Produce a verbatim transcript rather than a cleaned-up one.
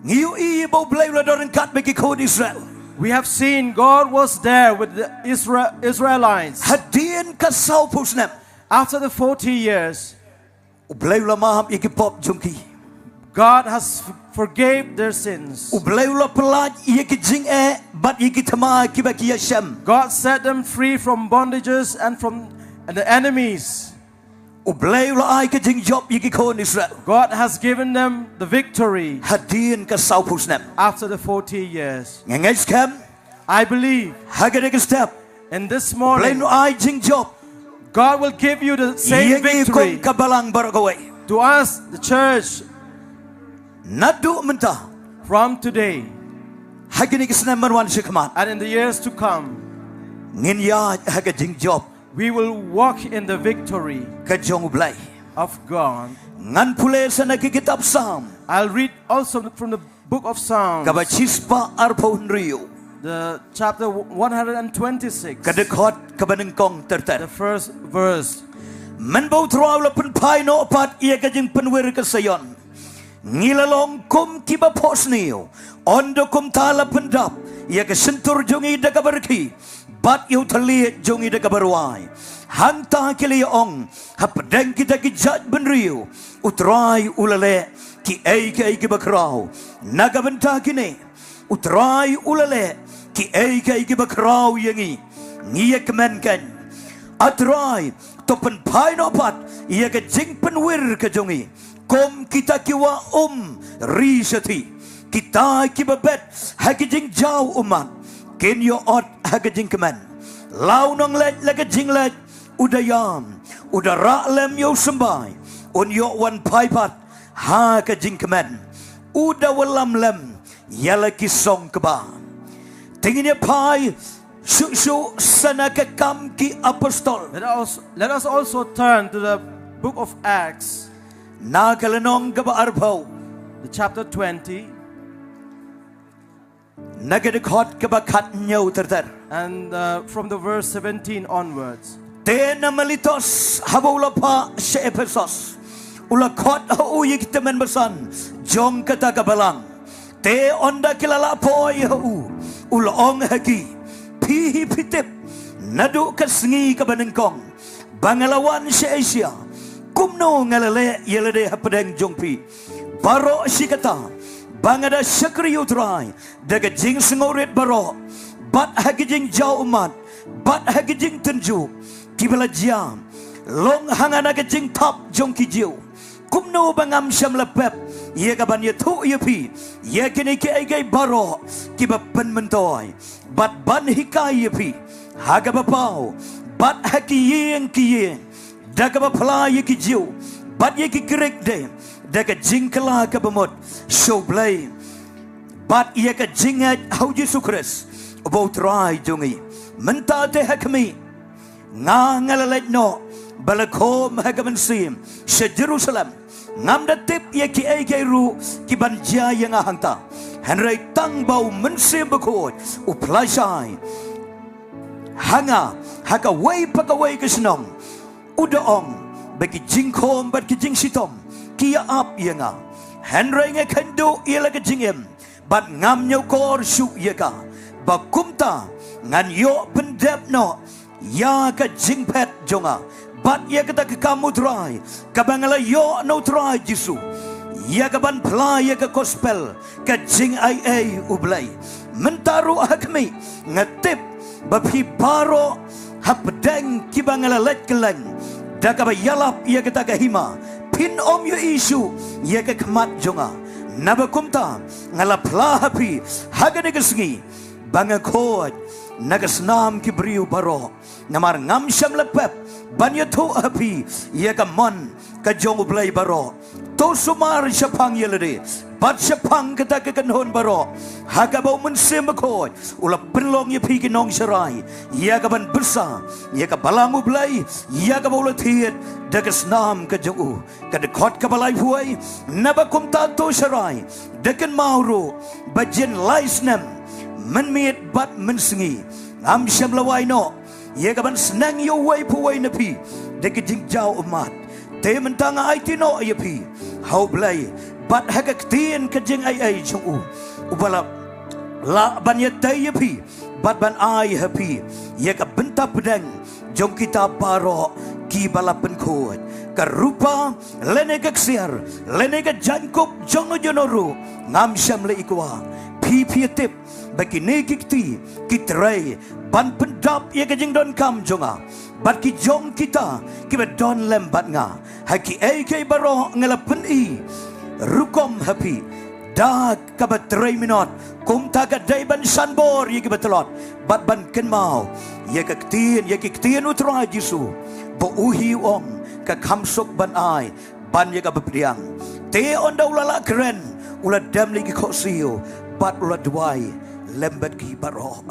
Ngi ïohi ba U Blei u la don ryngkat bad ki khun Israel. We have seen God was there with the Isra- Israelites. Hadien ka sawphew snem. After the forty years, U Blei u la map ïa ki pop jong ki. God has f- forgave their sins. U Blei u la pyllait ïa ki jingeh bad ïa ki thma kiba ki ïashem. God set them free from bondages and from the enemies. U Blei u la ai ka jingjop ïa ki khun Israel. God has given them the victory. Hadien ka sawphew snem. After the forty years. Nga ngeit skhem. I believe. Ha kane ka step. In this morning. U Blei un ai jingjop. God will give you the same victory. Ïa ngi kum ka balang baroh kawei. To us, the church. Naduh mynta. From today. Ha kine ki snem ban wan shakhmat. And in the years to come. Ngin ïaid ha ka jingjop. We will walk in the victory. Ka jong U Blei. Of God. Ngan pule sa na ki kitab Salm. I'll read also from the book of Psalms. Kaba shispah arphew hynriew. The chapter one hundred twenty-six. Ka dkhot kaba nyngkong ter ter. The first verse. Mynba U Trai u la pynphai noh pat ïa ka jingpynwir ka Sion, ngi la long kum kiba phohsniew. Ynda kumta la pyndap ïa ka shyntur jong ngi da kaba rkhie, bad ïa u thylliej jong ngi da kaba rwai. Hangta ki la ïa ong hapdeng kita ki jaitbynriew, U Trai u la leh kiei kiei kiba khraw. Na ka bynta kine, U Trai u la leh kiei kiei kiba khraw ïa ngi. Ngi ïa kmen kein. A Trai, to pynphai noh pat ïa ka jingpynwir ka jong ngi. Kum kita ki wah um ri shathie, kita kiba bet ha ki jingjaw ummat, kin ïoh ot ha ka jingkmen. La u nongleit la ka jingleit u da ïam, u da rah lem ïa u symbai, un ïoh wan phai pat ha ka jingkmen. U da wallam lem ïa la ki song kba. Te ngin ïa phai shuh shuh sa na Ki Kam ki Apostol. Let us, let us also turn to the book of Acts. Na ka lynnong kaba arphew. The chapter twenty. Na ka dkhot kaba khathynñiew ter ter. And uh, from the verse seventeen onwards. Te na Miletos haba u la phah sha Ephesos, u la khot ha u ïa ki tymmen basan jong kata ka balang. Te ynda ki la lah poi ha u, u la ong ha ki, phi hi phi tip, naduh ka sngi kaba nyngkong ba nga la wan sha Asia, kumno nga la leh ïa lade hapdeng jong phi. Baroh shi katta, ba nga da shakri ïa U Trai da ka jingsngewrit baroh, bad ha ka jingjaw ummat, bad ha ka jingtynjuh, kiba la jia long ha nga na ka jingthap jong ki Jiw. Kumno ba ngam shym la pep ïa ka ban ïathuh ïa phi ïa kine kiei kiei baroh kiba pynmyntoi, bad ban hikai ïa phi ha kaba paw, bad ha ki ïing ki ïing, da kaba phla ïa ki Jiw bad ïa ki Grik de, da ka jingkylla kaba mut sha U Blei, bad ïa ka jingngeit ha U Jisu Khrist uba U Trai jong ngi. Mynta te ha khmih, nga nga la leit noh ba la khum ha ka mynsiem sha Jerusalem. Ngam da tip ïa kiei kiei ruh kiban jia ïa nga hangta, hynrei tang ba U Mynsiem Bakhuid u phla shai ha nga ha kawei pa kawei ka shnong, u da ong ba ki jingkhum bad ki jingshitom ki ïa ap ïa nga. Hynrei nga kheiñ duh ïa la ka jingim, bad ngam ñiewkor shuh ïa ka, ba kumta ngan ïoh pyndep noh ïa ka jingphet jong nga, bad ïa kata ka kam U Trai kaba nga la ïoh na U Trai Jisu, ïa ka ban phla ïa ka gospel ka jingaiei U Blei. Mynta ruh ha khmih, nga tip ba phi baroh hapdeng kiba nga la leit kylleng da kaba ïalap ïa kata ka hima, phin ym ïohi shuh ïa ka khmat jong nga. Naba kumta nga la phla ha phi ha kane ka sngi ba nga khuid na ka snam ki briew baroh, namar ngam shym la pep ban ïathuh ha phi ïa ka mon ka jong U Blei baroh. To sumar shaphang ïa lade bad shaphang kata ka kynhun baroh, ha kaba U Mynsiem Bakhuid u la pynlong ïa phi ki nongsharai ïa ka ban bsa ïa ka balang U Blei, ïa kaba u la thied da ka snam ka jong u. Ka dkhot kaba laiphew wei, naba kumta to sharai da kynmaw ruh ba jin lai snem mynmiet bad mynsngi ngam shym la wai noh ïa ka ban sneng ïa uwei pa uwei na phi da ka jingjaw ummat. Te mynta nga aiti noh ïa phi ha U Blei bad ha ka ktien ka jingaiei jong u, uba la lah ban ïatei ïa phi bad ban ai ha phi ïa ka bynta pdeng jong kita baroh kiba la pynkhuid. Ka rupa lane ka ksiar lane ka jaiñkup jong no jong no ruh ngam shym la i kwah. Phi phi ïa tip ba kine ki kti ki trei ban pyndap ïa ka jingdonkam jong nga bad ki jong kita kiba don lem bad nga. Ha kiei kiei baroh nga la pyni rukom ha phi da kaba trei minot, kumta ka dei ban shan bor ïa kiba tlot bad ban kynmaw ïa ka ktien, ïa ki ktien u Trai Jisu, ba u hi u ong, ka kham suk ban ai ban ïa kaba pdiang. Te ynda u la lah kren, u la dem leit ki khohsiew bad u la duwai lem bad ki baroh.